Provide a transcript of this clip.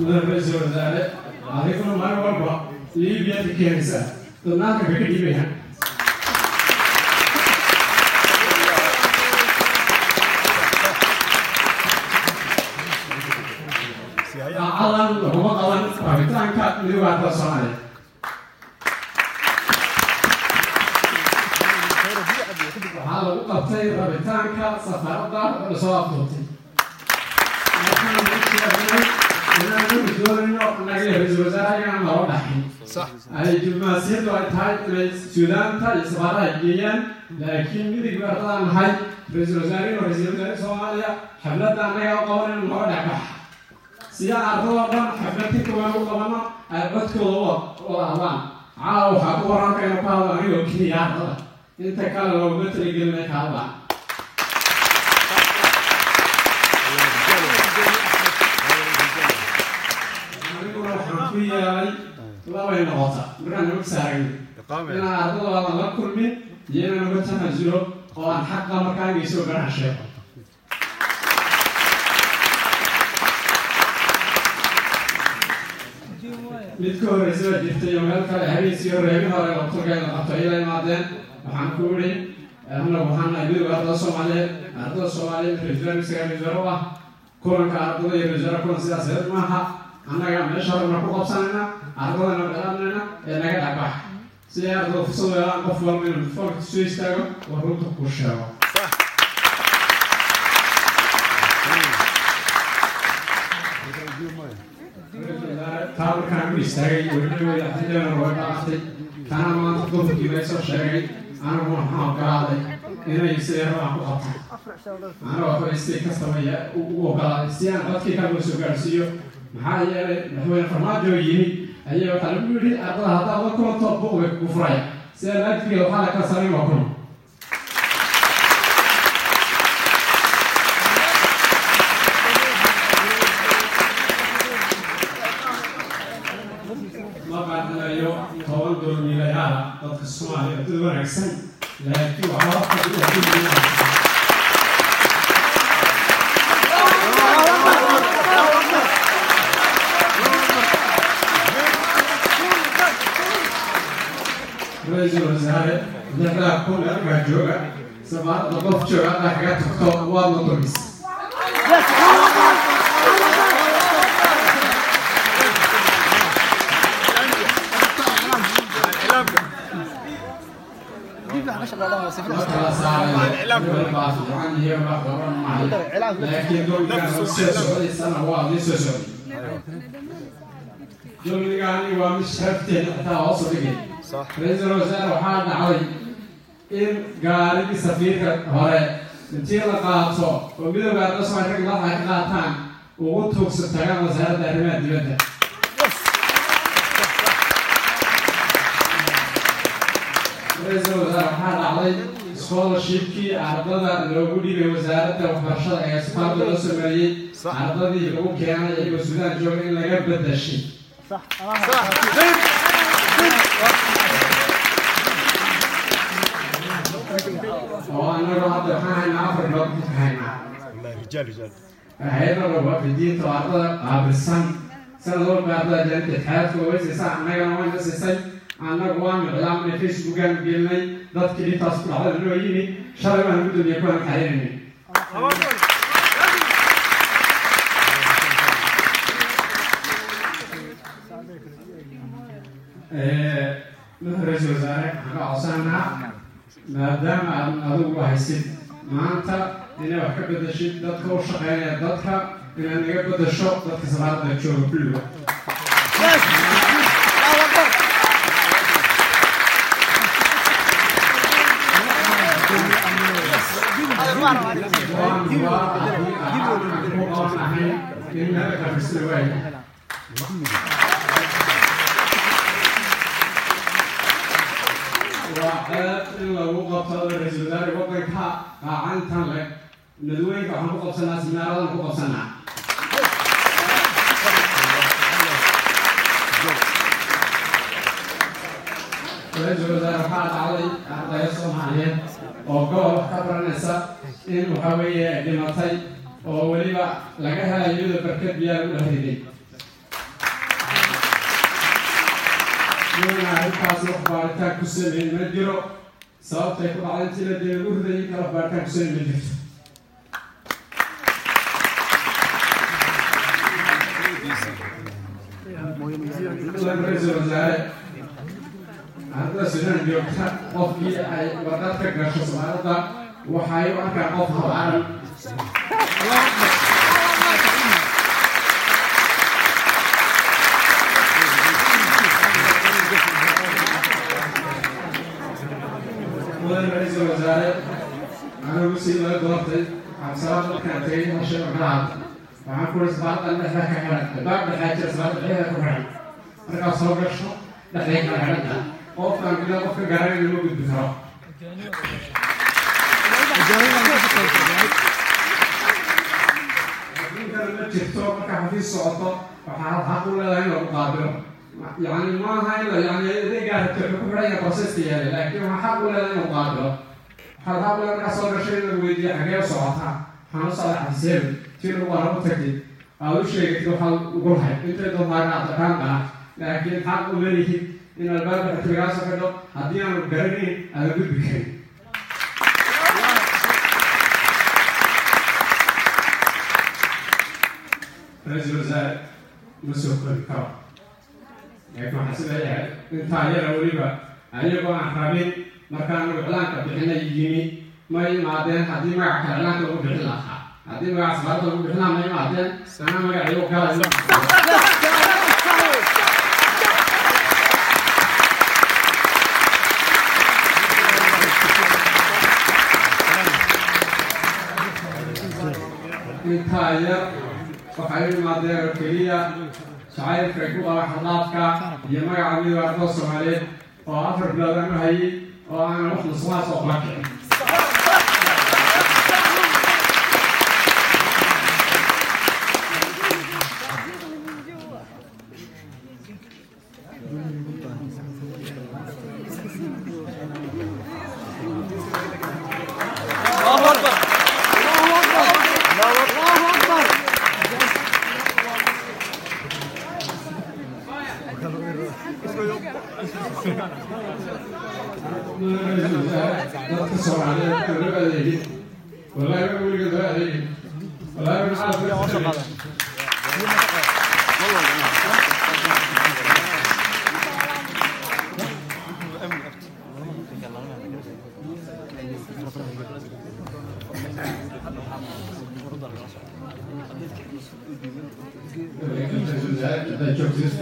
Mudan ra-iisul wasaare, adiguna maalin walba Liibiya ka keenaysaa, dadnaanka ka dhiibayaan. Daacadan laguma qaban rabitaanka Midowga Ardada Soomaaliya. Waxaa lagu qabtay rabitaanka safaaradda oo lasoo afduubtay. Markaan u sheegnay inaanu doonayno annaga iyo ra-iisul wasaaraha inaan noo dhaxin, ay diblomaasiyaddu ay tahay inay Suudaanta iyo safaaradaha ay geeyaan, laakiin midigba ardadaan nahay, ra-iisul wasaarihi oo ra-iisul wasaare Soomaaliya xafladda annaga u qabanayno nooga dhex bax, si aan ardadoo dhan xaflad ka kooban u qabano, ay codkooda u wada hadlaan. Caawa waxaa ku qoran halka inuu ka hadlo anigoo keliya, ardada inta kale looguma talagelin inay ka hadlaan. Aniguna waxaan ku yeelay labay noqota markaan nimanka saaragni, inaan ardadoodan la kulmin iyo inaan uga tanasulo oo aan xaqa markaan geysoo garaha sheego. Mid ka horreysa baa jirtay iyo meel kale habeenkii hore, habeen hore oo turka in la qabto ay la imaadeen. Waxaan ku idhi, annagu waxaan nahay Midowga Ardada Soomaaliyeed, ardada Soomaaliyeed ra-iisul wasaare isagaa ra-iisul wasaare u ah. Kulanka ardada iyo ra-iisul wasaare kulan siyaasadeed maaha, annaga meesha horena ku qabsanayna, ardadana dhalaanayna ee naga dhacbax, si ay ardada fursad u helaan qof walba inuu foolka soo istaago oo runta ku sheego. Taa markaan u istaagay weliba xildhibaan way dhaqatay, kana maanta duhurkii bay soo sheegay. Aniguna waxaan ogolaaday inay sidee rabaan ku qabtaan, aniga waxba si kastaba u ogolaaday si aan codkii kale loo soo gaarsiiyo. Maxaa yeelay madaxweyne Farmaajo yimi ayaa waxaa lagu yidhi, ardada haddaad la kulanto buuq bay kugu furaya, sidaa laajkeeda waxaa la kala samayn waa kulan. Ma qaadanayo 10 dulmiilayaala dadka Soomaaliya, dad wanaagsan, laakiin waxaa horta. Ra-iisul wasaare, 6000 halkaa jooga, safaaradda qof jooga haddaa kaga tagto waadna dulmis. Ma kala saarayo hebel baa fiican iyo hebel baa qaban maayo, laakiin dulmigaan soo socday sana waa mid soo socday. Dulmigaani waa mid sharafteena xitaa hoos u dhigay. Ra-iisul wasaare, waxaa dhacday in gaarigii safiirka hore intii la qaato oo Midowga Arda Soomaaliya rag madaxa ka qaataan ugu tuugsan tagaan Wasaaradda Arrimaha Dibadda. Ra-iisul wasaare, waxaa dhacday scholarshipkii ardada loogu dhiibay Wasaaradda Waxbarashada ee safaarada loo sameeyey, ardadii lagu keenay iyagoo Suudaan jooga in laga bedashay oo annagu hadda waxaan haynaa 4 bilood ka haynaa hay-ada waafidiinta oo ardada qaabilsan. Sanad walba ardada ajaanibta itixaadka way siisaa, annagana wayna siisay. Annagu waanu iclaaminay, Facebookaan gelinay, dadkii dhibtaas ku dhacday noo yimi. Shalay baan gudoomiye kuwaan xariirinay. Madaxa ra-iisul wasaare, waxaan ka codsanaa maadaama aad adigu haysid maanta inay wax ka bedeshid dadka u shaqeynaya dadka, inaad naga bedesho dadka safaaradda jooga kulligood. Waan waa haddii aan ku qaban ahayn in meel kafisla waaya. Waa ceeb in lagu qabto ra-iisul wasaare waddanka qaacantan leh. Nadwooyinka waxaan ku qabsanaa, siminaaradan ku qabsanaa. Ra-iisul wasaare, waxaa dhacday ardaya Soomaaliyeed oo gobol wax ka baranaysa in waxa weeye dhimatay oo weliba laga helay iyadoo barkad biyaa lagu dhex riday. Nina arrintaas wax baaritaan ku sameyn ma jiro. Sababtay ku dhacday intii la dilay lagu riday in kale wax baaritaan ku sameyn ma jirto. Ra-iisul wasaare, ardada Suudaan joogta qofkii ay warqad ka gasho safaaradda waxay u arkaan qof habaaran. Mudan ra-iisul wasaare, anigu si laga doortay Cabdisalaam markaan tegay hal shay oo kala hadla waxaan ku uri: safaaraddan dhexda ka xiran, albaab dhexaa jira, safaaradda dhexdeeda ku xiran. Markaad soo gasho dhexday kala xidhanta, qofkaan gudaha qofka garanayna ma gudbi karo. Adduunkana ma jirto markaa xafiis socoto waxaa xaq u leedahay in lagu qaabilo. Yani maaha in la yani adeegaa rabto wuxuu ku xidhan yahay processka yaallay, laakiin waxaa xaq u leedahay in lagu qaabilo. Waxaad xaq u leedahay markaa soo gasho in lagu weydiiyo: xagee u socotaa? Waxaan u socdaa xafiisyada. Tii lagu qara u tagtid, aad u sheegatid waxaad ugu lahayd intay doontaa aqaan qana, laakiin xaq uma lihid in albaabka xigta lagaa soo xidho, haddii aanu garanayn aadan gudbi karin. Ra-iisul wasaare, ma soo kori karo, laakiin waxaan is leeyahay intaa yara weliba ayagoo aan rabin markaanu iclaanka bixinay yimi ma imaadeen. Haddii magaca kale iclaanka lagu bixin lahaa, haddii magaca safaaradda lagu bixin lahaa, ma imaadeen. Anaa magaca igu galayo. Intaa yar waxay u imaadeen oo keliya jacaylka ay ku qaba xadlaadka iyo magaca Midowga Ardada Soomaaliyeed oo 4 bilood aan u hayay oo aanan wax musuqmaasuq kula kicin. الله اكبر، الله اكبر، الله اكبر. Dadka Soomaaliyeed loo adeegin, wallahi ma weligeed loo adeegin, wallahi ma. Haddaad joogtid.